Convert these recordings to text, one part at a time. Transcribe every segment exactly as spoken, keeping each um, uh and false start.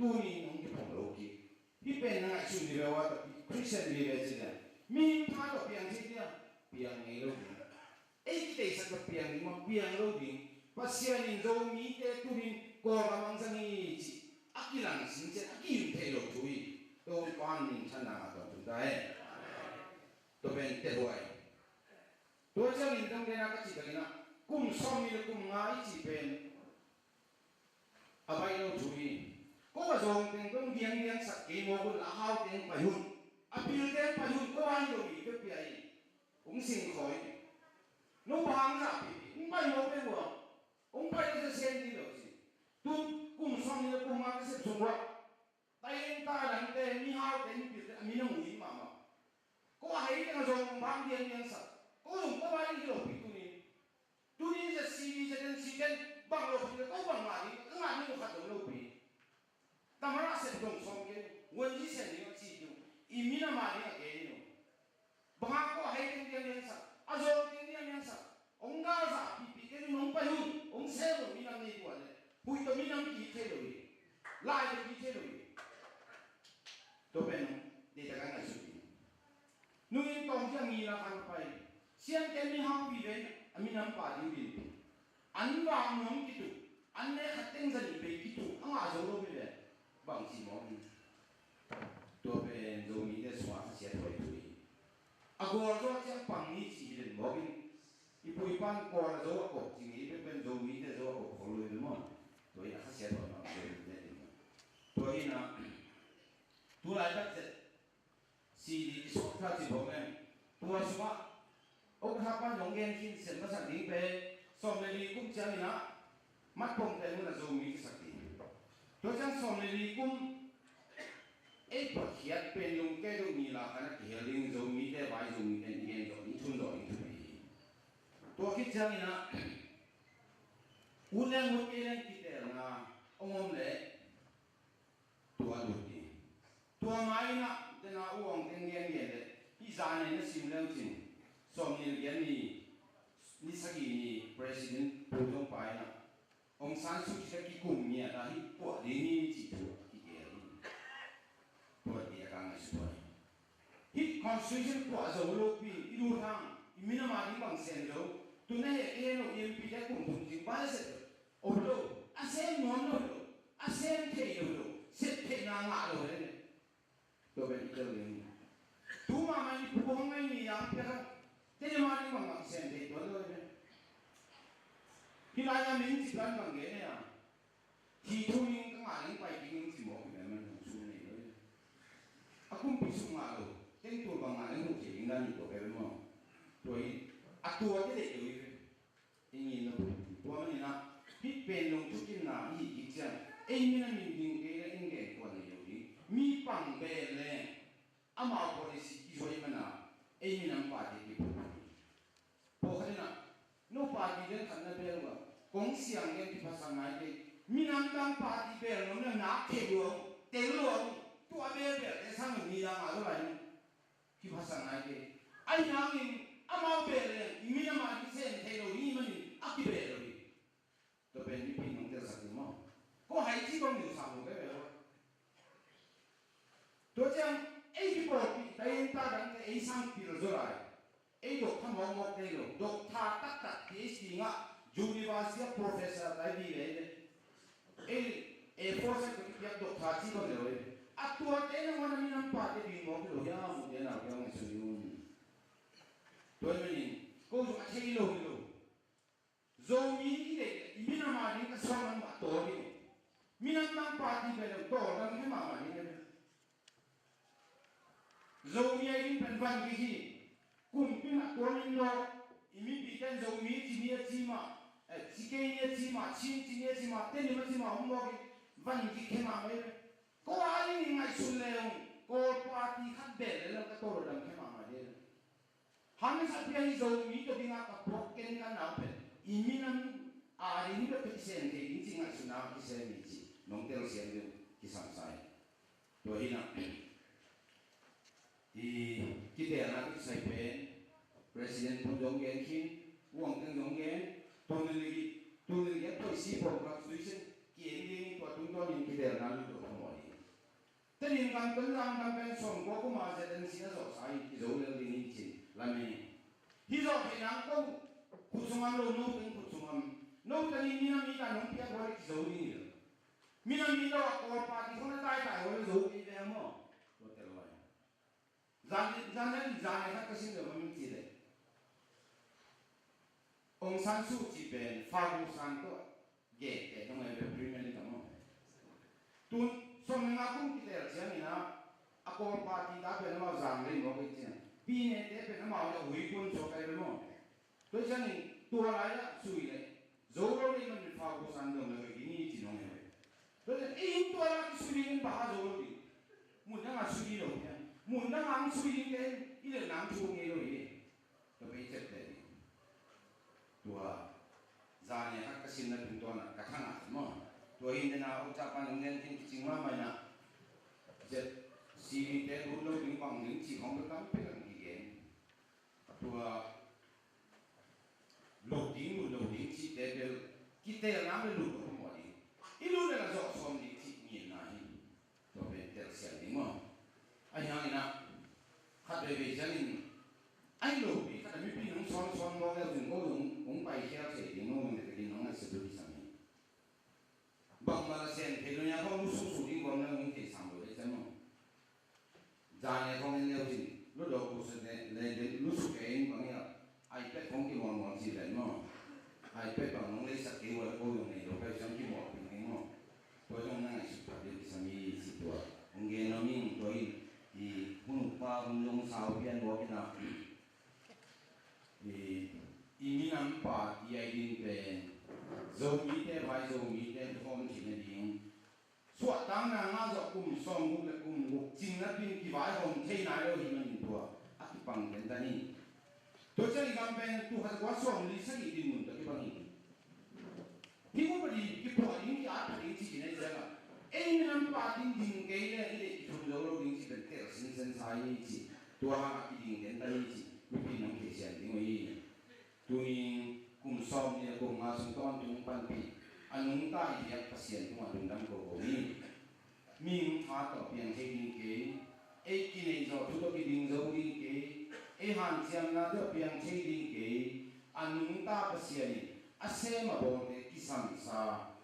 Tuni in hong kiphong lo kik. Hih pen na ngaihsun dih ve ua, tapi Khristian vive ci lian. Mihing tha tawh piang thei dia, piang ngei lo ding. Ei kiteisak tawh piang ding maw, piang lo ding. Pasian in Zomite tunin Kawlgam hong zang hi ci a kilang sin ciang a ki-im thei lo thu hi. Topa minthanna ngah tawntung ta hen. Tua pen tehuai. Tua ciangin dong dena ka cih takin ah, kum sawmnih le kum nga i cih pen a baih lo thu hi. Ko a zawng teng dong diangdiang sak kei mawk un la, a hau teng pai hun, a pil teng pai hun, ko a hi lo hi, pia hi. Hong singkhawi. No bang zahpih, hong pai mawk peuh uh a, hong pai le sen dih lo si. Tu kum sawmnih le kum nga ka sep sung uah, taing ta dangte, mihaute, mipilte a minam uh hi mahmah. Ko a hei teng a zawng bang diangdiang sak, ko zong ko a hi lo pi tuni. Tuni zet si, zet en si ten bang lo pi, ko bang ngah ding, ka ngah ding uh khat zong lo pi. Tamara sep dong sawm kei, wanzi sen ding a ci ding, i minam a ding a kei ding. Bang a ko a hei teng diangdiang sak, a zawng teng diangdiang sak, hong galzah pihpih kei ding, hong pai hun, hong sem hun, minam nei tuan le. Huih tawh minam ki thei lo hi. Lai tawh ki thei lo hi. Tua pen deihtak a ngaihsut ding. Nungin tawm ciang ngina khan pai. Siante mihau vive a minam pa ding din. An vang nuam kituk, an ne khat teng zanih bei kituk a ngah zo lo vive. Bang ci mawk in. Tua pen Zomite sungah khasiat huai thu hi. A gual zo ciang pang ni ci hi den mawk in. I pu i pa'n Kawl a zo a kop ci ngei, i pen Zomite zo a kop khol lo hi maw. Tua hi a khasiat huai mah Zomite ding. Tua hi na, tu laitak zet C D i sawt kha ci bawm leng. Tua sungah, o kha pan zong gen khin sem masak ding pen, sawm le li kum ciangin ah, mat pawngte mun a Zomi kisak ding. Tua ciang sawm le li kum, ei phuatkhiat pen lungke dong ni la khan a kihel ding Zomite vai Zomite in i gen zawh ding, thun zawh ding thupi hi. Tua khit ciangin ah, ut leng ut kei leng kitelna hong om leh, tua lut ding. Tua ngai in ah, dena u awng teng gen gen leh, hih zan in na sim leu cin, sawmnih le giat ni, ni sagih ni, President Pu Thang Pai in ah, Aung San Suu Kyi kikum ngiat a hih puah ding hi cih thu a kigel hi. Tua ding a ka ngaihsut hi. Hih constitution puah zo lopi, i lut hang, i minam a ding bang sem zo, tu na heh, i heh lo, i M P te kum thum cing, bang a sem zo. Om lo, a sem nuam lo hi lo, a sem thei lo hi lo, sep theihna ngah lo hi lo. Tua pen i tel ding hi. Tu mahmah in i pu hong ngai ni yang pia kha, te ni mah ding bang bang sem thei tuan lo hi lo. Hih lai a min cih plan bang gen hi a. Thi thu ning ka ngah ning pai ding ning ci mawk hi lo, man hong sum nei lo hi lo. A kumpi sum ngah lo, teng tua bang ngah ning hong ci ding dan hi tua pen maw. Tua hi, a tua te deih lo hi lo. I ngin lo tua manin ah, hih pen lungthukimna i hih kik ciang, ei min a min ding kei le in gen kuan nei lo ding. Mi pang bel leng, amau policy i zuai mana, ei minam party kiphut hi. Pawlkhat in ah, no party den khat na bel uh a, kong siang den kiphasak nai kei. Minam dang party bel nuam le nak thei lua, tel lua, tua bel bel te sang ni dang a zo lai ni. Kiphasak nai kei. Ahi hangin amau bel leng, i minam a ding sem thei lo hi manin, a kibel lo hi. Tua pen mipi nong telsak ding maw. Ko hai ci bang niu sang lo bebe lo. Tua ciang, ei kipawlpih, taing ta dangte ei sang pil zaw lai. Ei doctor mawkmawk thei lo. Doctor taktak PhD ngah, university a professor tai vive le. Ei, A four size ka kipiak doctor ci bang lo le. A tuate nangawn a minam pate ding mawk hi lo hiam, u te nau te hong ngaihsun un. Tua hi manin, ko zong a thei lo hi lo. Zomi i deih leh, i minam a ding ka suang nang mah tawl ding. Minam dang party bel lo, tawl dang hi mahmah ding. Zomi a ding pen van gik hi. Kumpi mah tuam in lo, i mipite in Zomi ci ni a ci mah, eh, ci kei ni a ci mah, Chin ci ni a ci mah, Tedim a ci mah, hong mawk in van gik hi mah mai. Ko a ding i ngaihsun le ung, ko party khat bel le lang ka tawl dang hi mahmah ding. Hangsa pia hi Zomi tawh dingah ka puak ken ka nau pen, i minam a ding hi bek ka kisem thei ding ci ngaihsutna ka kisem hi ci, nong telsiam ding kisam sa hi. Tua hi na, i kitelna ka kisai pen, President Pu zong gen khin, U Aung Hlaing zong gen, tuni lagi, tuni lagi a thoih si pawm constitution, ki-en ding tua tungtawnin kitelna lut tua phamawh hi. Tedim gam, Tonzang gam pen sawmkua kum a Z N C na zawhsa hi, kizo lel ding hi ci-in lamen. Hih zawh theih nang ko khut sung am lo, no teng khut sung am? No teng in minam it a nong piak uh a leh kizo ding hi lo. Minam it lo a Kawl party khong na taitai uh a leh zo kei ve maw? Tua tel uh a. Zan, zan, zan khat ka sim lo mah, min ci leh, Aung San Suu Kyi pen Ferguson tawh gente nong ai ve, Premier League ah maw. Tun sawm le nga kum kitel ciangin ah, a Kawl party ta pen amau zang lei mawk ei ciang, Pyine te pen amau le hui kun suak ai ve maw. Tua ciangin tua lai-ah sui leh, zo lo lei man in Ferguson dong le hoih ding hi ci nong ai ve. Tua ciang ei in tua lai kisui ding in bang a zo lo ding. Mun dang a sui lo hi. Mun dang a ang sui ding te i lel nang thu ngei lo hi. Tua pen i cep te ding. Tua zan nih khat ka simna tungtawn ah ka thangah maw. Tua hi in dena uk cak pan ung gen khin kicing mahmah in ah, Z C D te lut lo ding bang ding cih khong bel tam pen an kigen. Tua lut ding lut lo ding cihte bel kitelna bel lut lo mawh ding. I lut le la zawh sawm ding cih ngimna hi. Tua pen telsiam ding maw. Ahi hangin ah, khat veivei ciangin, ahi lopi khat a mipi nong sawnsawn bawl le uh cin ko zong hong paikhial thei ding maw, nong dek ding nong ngaihsut uh kisam hi. Bangmah la sem thei lo nia, kong lusuk suk ding gawm le hong theisang lo le cian maw. Zan le kong en le uh cin, lu dawk lusuk le, le, lusuk kei in bang hiam. iPad khong kimuanmuan ci ven maw. iPad bang nong leisak kei uh a ko zong nei lo kai ciang kimuak ping ding maw. Tua zong na ngaihsut phat deuh kisam hi ci tua. Hong gen lo ming tua in i hun ukpa hun zong sau pian buak in ah, i, i minam party a i din pen Zomite vai Zomite khawm theihna ding. Suahtakna ngah zawh kum sawmguk le kum guk cing napi-in kivaihawm thei nai lo ahih manin tua a kipang tentan hi. Tua ciang i gam pen tul khat za kua sawmli sagih dinmun tawh kibang hi. Hih upadi kipuah ding, ki-at pah ding cih kina i ciangah, ei minam party in ding kei le i deih kithum zo lo ding cih pen tel sinsen sa hi ci. Tua hangah kiding tentan hi ci. Mipi in hong theisiam ding uh hi. Tuni kum sawmnih le kum nga sung tawntung panpih a nungta i biak Pasian tungah lungdam ko ko ni. Mihing tha tawh piang thei ding kei, ei kineih zawh thu tawh kiding zo ding kei, ei hanciamna tawh piang thei ding kei. A nungta Pasian in a sem a bawlte kisamsa,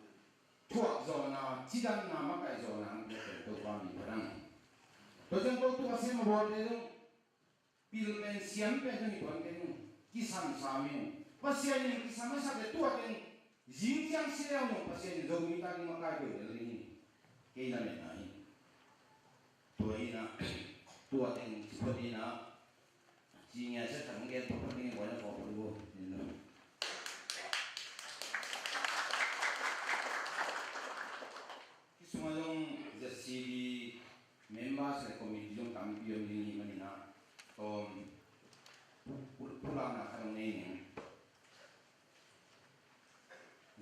thuak zawhna, cidamna, makaih zawhna hong piak pen Topa min phat ang. Tua ciang ko tuk a sem a bawlte zong pil pen siam pen hong hi tuan kei nung, kisamsa mi nung. Pasian in kisam a sak le tua teng zing ciang si leu nung Pasian in Zomi ta ding makai peuh lel ding hi. Kei na metna hi. Tua hi na, tua teng ci phot hi na, ci ngia sia tang gen phot phot ding hi, buai na phot phot uh. Hih sungah zong Z C D members le committee zong tampi om ding hi manin ah, tawm pu-, pu-, pulakna khat hong nei ning.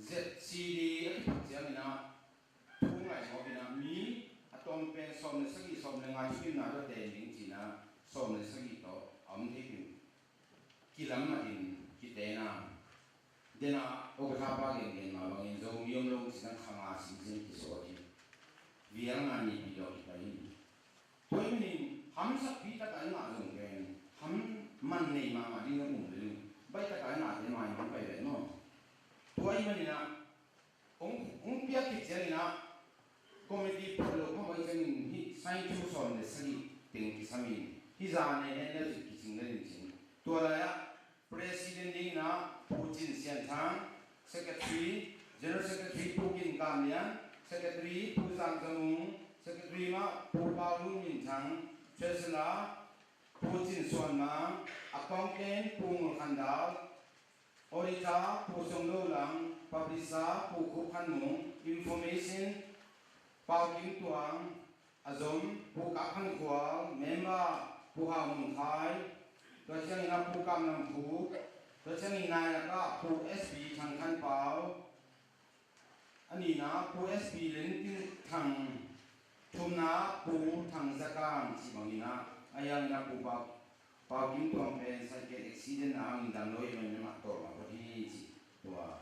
Z C D a kipat ciangin ah, thu ngaih mawk in ah, mi a tawm pen sawm le sagih, sawm le nga thukimna tawh ten ding cihna, sawm le sagih tawh a om thei pen kilam matin kitena. Dena okatha pa gengen mah bangin Zomi om lo cihna kha nga simsim kisawt hi. Vial nga nipi dawh kipai hi. Tua hi manin hamsakpi taka i ngah zong pen ham man nei mahmah ding a um ve lo. Baih taka i ngahte mai hong pai vet maw. Tua hi manin ah, hong, hong piak khit ciangin ah, committee phot lo phamawh ciangin hih sign thu sawm le sagih teng kisam in, hih zan ne ne le kicing le ding cin. Tua lai-ah, President dingin ah Pu Cin Sian Thang, Secretary, General Secretary Pu Gin Kam Lian, Secretary Pu Zam Zam Ung, Secretary mah Pu Pau Lun Min Thang, Treasurer Pu Cin Suan Mang, Accountant Pu Ngul Khan Dau, Auditor Pu Song Lo Lang, Publisher Pu Khup Khan Mung, Information Pau Kim Tuang, a zom Pu Kap Khan Khual, member Pu Hau Mun Khai, tua ciangin a Pu Kam Nam Phu, tua ciangin nailak ah Pu S B Thang Khan Pau, a nihna Pu S B Len Tin Thang, thumna Pu Thang Za Kang cih bangin ah, a hiangin a Pu Pau Pau Kim Tuang pen cycle accident a hangin dam lo hi, amah tawh mah phot hi ci. Tua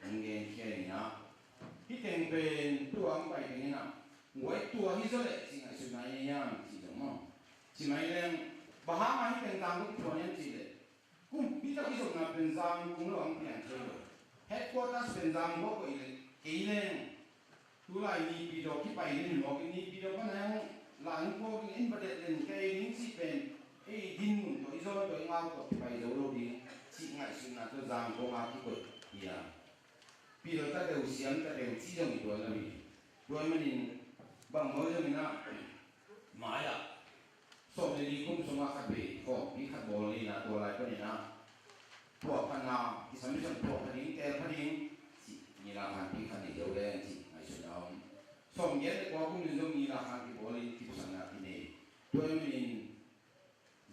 hong genkhia in ah, hih teng pen tua hong pai teng in ah, guai tua hi zaw leh ci-in Ngaihsutna i nei hiam cih zong maw? Ci mai leng, bang hang a hih pen Zangkong kituan hiam cih leh, kumpi tak i zopna pen Zangkong lo hong piang thei lo. Headquarters pen Zangkong koih leh kei leng, tulai Naypyidaw kipai ding mawk in, Naypyidaw pan hong la hong puak ding, inn va det leng kei ding cih pen, ei dinmun tawh, i zawn tawh, i ngau tawh kipai zo lo ding cih ngaihsutna tawh Zangkong a kikoih hi a. Pil ta deuh, siam ta deuh cih zong i tuan lo hi. Tua ahih manin bang maw zongin ah, mai-ah sawm le li kum sungah khat vei khawmpi khat bawl ni in ah, tua lai panin ah puak khatna, kisam kisam puak kha ding, teel kha ding cih, nilakhan pi khat nei zo leng cih ngaihsutna om. Sawm giat le kua kum in zong nilakhan kibawl in kipsakna kinei. Tua ahih manin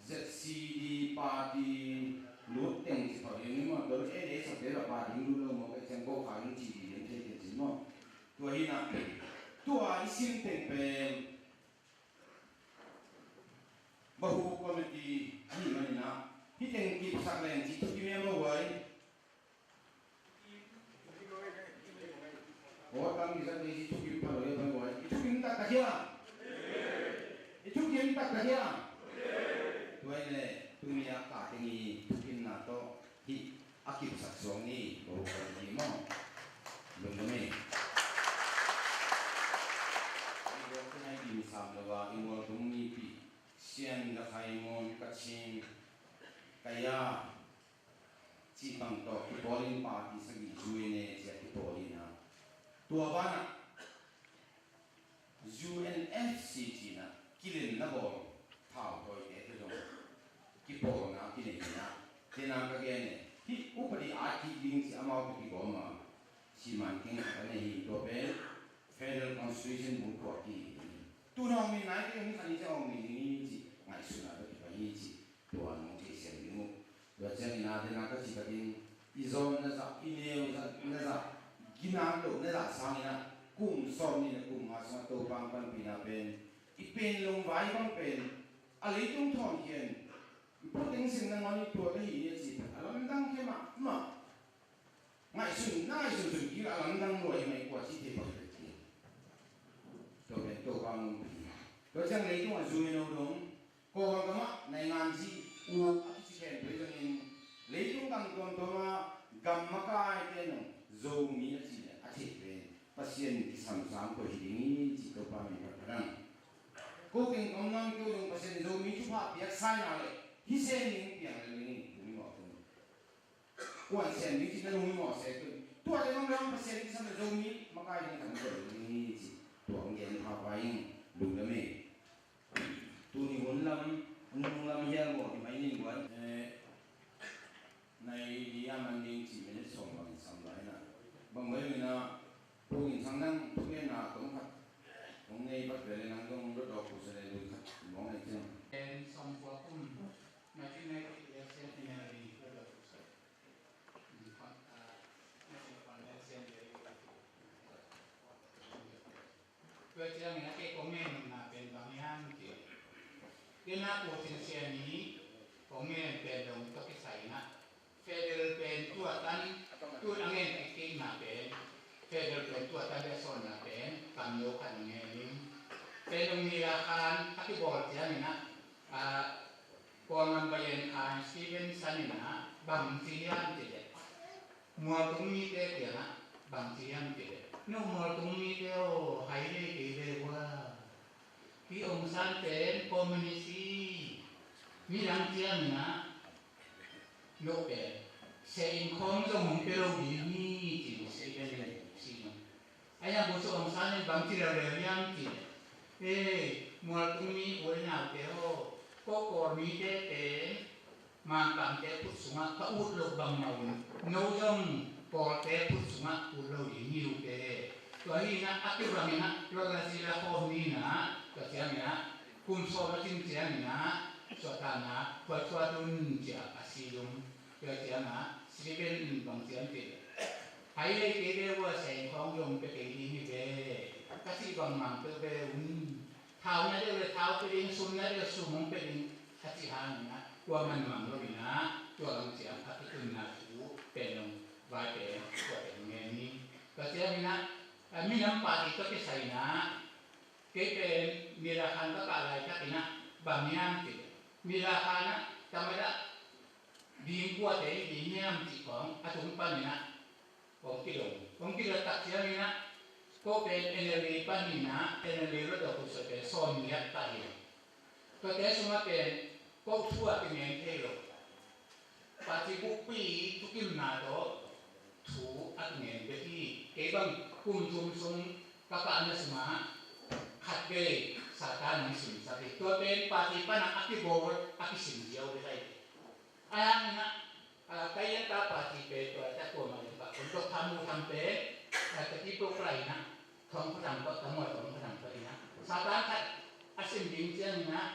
Z C D party lut teng ci pah ding maw, tawh N A sakte la party lut lo maw, kei ciang ko kha in ci ding thei teng ci maw. Tua hi in ah, tua i sim teng pen Bahu committee ahih manin ah, hih teng kipsak leng cih thukim hiam lo huai? Aw, tam kizat ding cih thukim pha lo hiam lo huai? I thukim taktak hiam? I thukim taktak hiam? Tua hi leh tuni a ka teng i thukimna tawh hih a kipsak suak ni, Bahu committee maw. Lungdam ei. I dawk teng ah i dimsam lo a, i mualtung mipi, Sian, Rakhine, Mon, Kachin, Kaya cih bang tawh kipawl in party sagih, U N A cih a kipawl in ah, tua banah U N F C cih in ah kilemna bawl thautawite tawh zong kipawlna kinei in ah, tena ka gen e, hih upadi at kik ding cih amau tawh kigawm a, siman keng khat a nei hi. Tua pen Federal Constitution bung kua ki hi. Tu nawng ni nai te hong khan i te awng ni ni ci ngaihsutna tawh kipai hi ci. Tua nong thei siam ding uh. Tua ciangin a, tena ka ci takin i zawn na zah, i neu zah, na zah, ginak loh na zah sangin a, kum sawm nih le kum nga sungah Topa hong panpihna pen i pen lungvai bang pen a leitung thawn khian i puteng sin nangawn i tuat ahi ni a ci pen a lamdang khe mahmah. Ngaihsun, na ngaihsun sun kik a lamdang lua hi mai kua ci thei bang hi. Tua pen Topa hong pi. Tua ciang leitungah zui no dong, Kawlgam ah naingan ci uk a kici khempeuh zongin, leitung gam tuamtuam ah gam makaite nong Zomi a cih leh a theih pen Pasian kisam sam koi hi ding hi ci Topa min phatphat ang. Ko teng om nawn kei uh zong Pasian Zomi thupha piak sa in a leh hi se ning piang lel ning hi, tuni mawh tuni. Kuan sian ding cih na lung hi mawh se tun. Tua te nong lang Pasian kisam le Zomi makai ding khat na tawh ding hi ci. Tua hong gen pha pa ing, lungdam ei. Tuni hun lam, hun lam hial mawh hi mai ning guan. Eh, nai li a man ding cih minute sawm bang sam lai na. Bang mai ina, Pu Gin Thang nang thugenna tawm khat hong nei pat ve le nang dong dawdawk pu sa le lui khat mawng nei ciang. En sawm kua kum. Nineteen ninety election in a ring. Tua ciangin a kei kong ngenna pen bang hiam cih leh, kei na Pu Cin Sian i kong ngen pen dong tawh kisai in a, federal pen tua tan, tu a ngen kik kikna pen, federal pen tua tan le sawnna pen kam lo khat ngen in. Pen dong ni la khan a kibawl ciangin a, a, Kawlgam Bayan Khan Stevenson in a bang ci hiam cih leh, mualtung mite kiangah bang ci hiam cih leh, no mualtung mite aw, hai lei kei ve ua, hih Aung San pen communist hi, midang ciangin a no pen seh in khawng zong hong pia lo ding hi, ci Stevenson in a ci. Ahi hang Pu Aung San in bang ci leuleu hiam cih leh, ei, mualtung mi u le naute aw, ko Kawl mite pen Mangkangte khut sungah ka ut loh bangmah un, no zong Kawlte khut sungah ut lo ding hi uh teh. Tua hi in a, a kibang in a, lawt la zi la khawm ni in a, tua ciangin a, kum sawm a cin ciangin a, suahtakna khual thuat un ci a, a si zong. Tua ciangin a, Stevenson in bang ci hiam cih leh, hai lei kei ve ua, seh in khawng zong pia kei ding hi ve, ka cih bangmah pia ve un. Thau na deuh le thau pia ding, sum na deuh sum hong pia ding, a cih hangin a, tua man mang lo in a, tua bang ciang a kitunna thu pen dong vai pen tua pen ngen ni. Tua ciangin a, a, minam party tawh kisai in a, Kei pen Mila khan ka kah laitakin ah bang hiam cih leh, Mila khan ah tamadah dingkuate i ding hiam cih khawng a tung panin ah kong kidong. Kong kidot tak ciangin ah ko pen N L A panin ah N L A luahdawh khutsawh pen sawmnih ah ka hi. Tuate sungah pen ko thu a kingen thei lo. Party bukpi thukimna tawh thu a kingen bek hi. Kei bang kum thum sung ka kahna sungah khat vei Satan hong simsak hi. Tua pen party panah a kibawl a kisim ziau bek ahi. Ahi hangin ah, ah, Kayenta party pen tua tak kuamah le pah kun tok thamu tham pen, ah, taki tok lai in ah, thong khuadang pah, tangwa thong khuadang pah in ah. Satan khat a sim ding ciangin ah,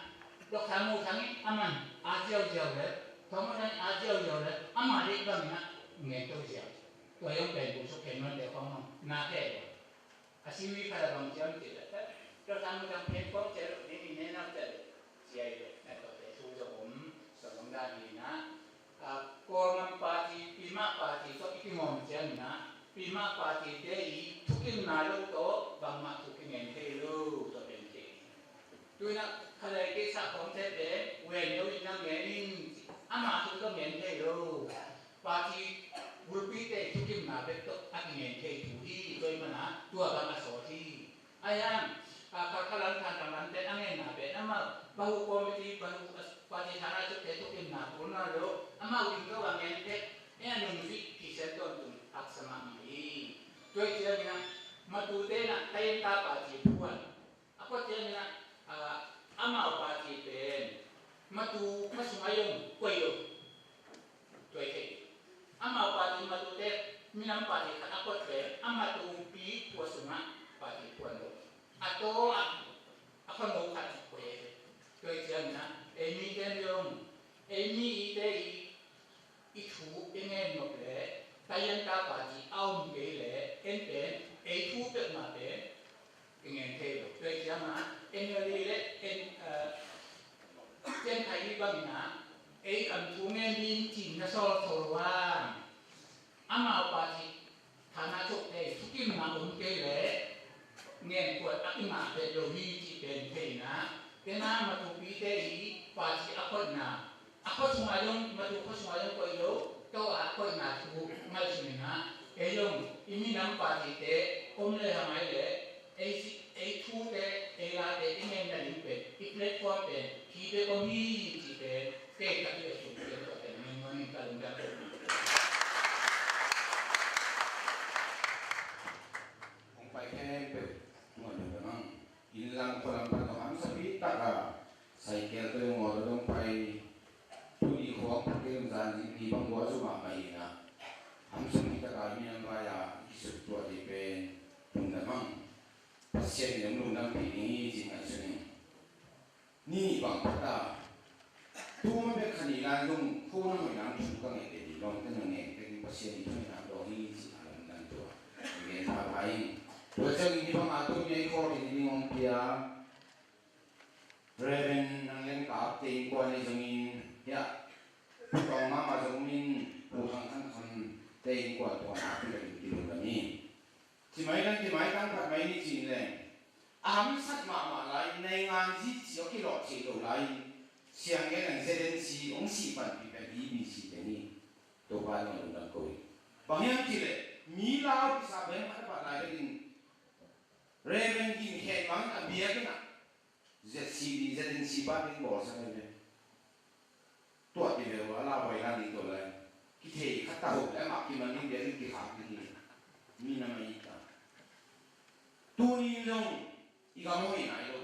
Doctor Mu Thang in a man a ziauziau le, Thang Mu Thang in a ziauziau le, ama deih bangin ah ngen to ziau. Tua zong pen bu suk khen man te khong hong na khe lo. A simi khat a bang ciam cih le, Doctor Mu Thang pen khong cih lo, ni ni ne nak cih le, sia i le, na to te thu zong om, zong om dan ni na. A, Kawlgam party, Pima party tawh i kingawm ciangin ah, Pima party te i thukimna lo tawh bangmah thu kingen thei lo tawh pen kei. Tu in ah khalai kei sah khawmte pen wen lo in na ngen in, amah thu tawh ngen thei lo. Party bulpite i thukimna bek tawh a kingen thei thu hi, tua ahih manin ah tua bang a sawt hi. Ahi hang, a, kha, khalang than tanglam te a ngenna pen amau, bahu committee, bahu, a, party thana chukte thukimna kulna lo, amau ding tawh a ngen tek, e a nungzui Khristen tawntung haksa mahmah hi. Tua hi ciangin ah, Matute in ah Kayenta party phuan. A phuan ciangin ah, a, amau party pen, Matu khuasung a zong koih lo. Tua hi thei. Amau party Matute, minam party khat a phuan pen, a Matupi khua sungah party phuan lo. A taw ah, a khuano khat koih hi. Tua hi ciangin ah, ei mite zong, ei mite i, i thu i ngen nop leh, Kayenta party a om kei leh, en pen, ei thu peuhmah pen, i ngen thei lo. Tua ciangin ah, N L D le, en, eh, Cian Khai Ni bangin ah, ei kam thu ngen ding cih na sawl tho lo a. Amau party thana chukte thukimna om kei leh, ngen kuat a kingah vet lo hi cih pen thei in ah, ken a Matupite i party a koihna, a khua sungah zong, Matu khua sungah zong koih lo, tua a koihna thu ngaihsun in ah, ei zong i minam partyte om le hang ai leh, ei si, ei thute, ei late i ngen nading pen, i platform pen hi bek om hi cih pen kei ka kipia sung pen tua pen ngen nuam in ka lungdam. Hong pai khempeuh nuam lo pen mang. Inn lam khua lam pan zong hamsa pi tak a, cycle tawh zong, mawtaw tawh zong pai, tuni khawng phak kei zong zan zing ni bang gua zu mahmah hi na. Hamsa pi tak a i minam vai a i suk tuah ding pen lungdam mang. Pasian in hong lungdampih ding hi ci ngaihsun ing. Ni nih bang phat a, tu ma bek kha nih lai zong kho na hoih nang thu ka ngeih leh ding dong te na ngen tek in Pasian in thu ngeih nang dong hi ci a lam nan tua. Ngen pha pha ing. Tua ciangin hih bang a tu ni a i khawl in ding hong pia Reverend Nang Leng Kap te innkuan ahi zongin, hiah, Pu Tawng Mama zong min, Pu Thang Thang Kham te innkuan tua na pi ka ding kilung ka mi. Ci mai kan, ci mai kan, phat mai ni ci in leng. A hamsat mahmah lai, nei ngan zi ci a kilawh thei lo lai, siang gen ang Z N C, hong sih panpih pen E B C te ni. Topa in hong lungdam ko hi. Bang hiam cih leh, mi lau kisa beng phat a phat lai ka ding. Reverend Gin Khen Mang a biakinn ah Z C D, Z N C pa ding bawlsak ahi ve. Tuah ti ve ua, a la vai la ding tuah lai. Kithei khat ta hop le amah kiman ding biakinn kikhak ding hi. Mi na mai ta. Tuni in zong i gam hoih nai lo.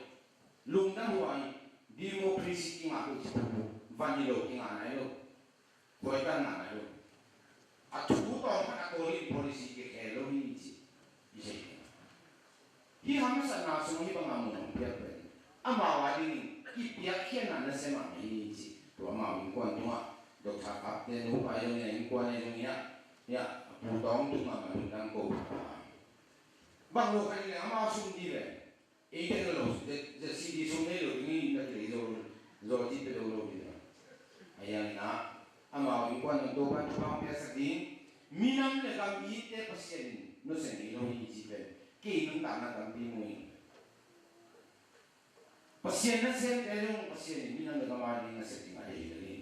Lungdam huai, democracy kingah uh ci phu phu. Van hi lo kingah nai lo. Khuaitan na nai lo. A thu tawm khat a Korean policy kikhel lo hi ci. I sei hi. Hih hamsatna sung hih banga mun hong piak pen amau a dingin kipiakkhiatna nasia mahmah hi ci. Tua amau innkuan tungah Doctor Kap te nupa zong hi a, innkuan hi zong hi a, hi a, a pu tawng tungah ma lungdam ko pha pha. Bang lo khat hi leh amau sum dih leh Ei pen lo, Z C D sum nei lo ding in na kilei zo, zo ti pe lo lo ding. A hiang na, amau innkuan nong to pan thupha piaksak ding, minam le gam itte Pasian in nusia ngei lo hi ci pen kei nuntakna tampi mu in. Pasian nasemte zong Pasian in minam le gam ading nasep ding a deih hi lo hi.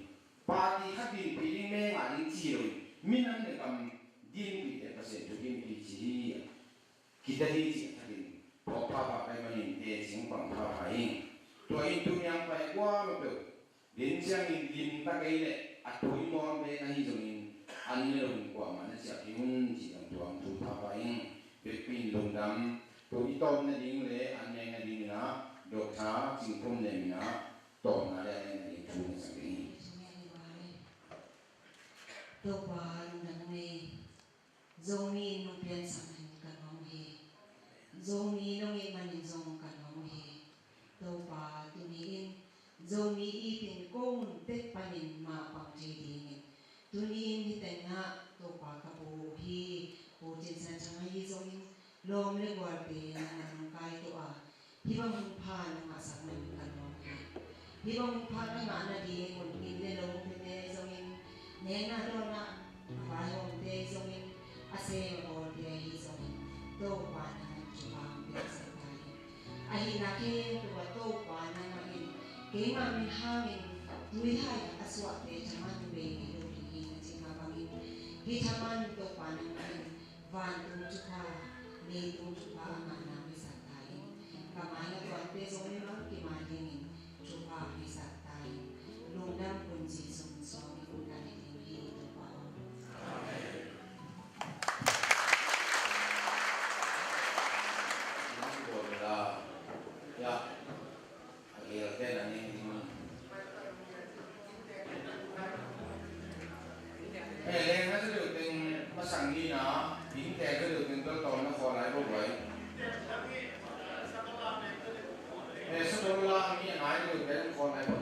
Party khat dinpih ding, mei ngah ding ci lo hi. Minam le gam dinpihte Pasian thugim pi ci hi. Kita hi cih a thakin phawk phapha ka hih manin teci pang phapha hi. Tua in tuni a pai kuamah peuh din ciangin limta kei leh a thawi nuam pen ahi zongin an ne loin kuamah na ciah kei un cih lam tuam thu phapha hi. Biakpi in lungdam. Tua i tawpna ding le an nekna dingin ah Doctor Cing Khum Lem in ah tawpna le an nekna ding thu na ciah kei hi. Topa lungdam ing ei. Zomi in nong piansak manin ka nuam uh hi. Zomi nong it manin zong ka nuam uh hi. Topa, tuni in Zomi it in kong mun pek panin mapang thei dingin tuni in hih teng ah Topa ka pu uh hi. Pu Cin San Thang ahi zongin lawm le gualte nangmah nong kaituah a, hih bang hun pha na ngahsak manin ka nuam hi. Hih bang hun pha na ngah nading hun inn le lo pete zongin, nekna dawnna a vaihawmte zongin, a sem a bawlte ahi zongin, Topa nangmah in thupha hong piaksak ta in. Ahihna khempeuh ah Topa nangmah in keima min hangin tuihai a suahte thaman bei ngei lo ding hi na cih mah bangin, hih thaman Topa nangmah in vantung thupha, leitung thupha a ngahna hong hisak ta in. Ka mai na tuate zong mimang kima dingin thupha hong hisak ta in. Lungdam kun Jesu min suangin ka ne ding hi, Topa aw. Amen. Ya. A gel pen a ning ding. Eh, leng na sa deuh teng masang ni na, ding tel sa deuh teng tol tol na khaw lai bo guai. Eh, sa tol lang ni a nai deuh teng khaw lai bo.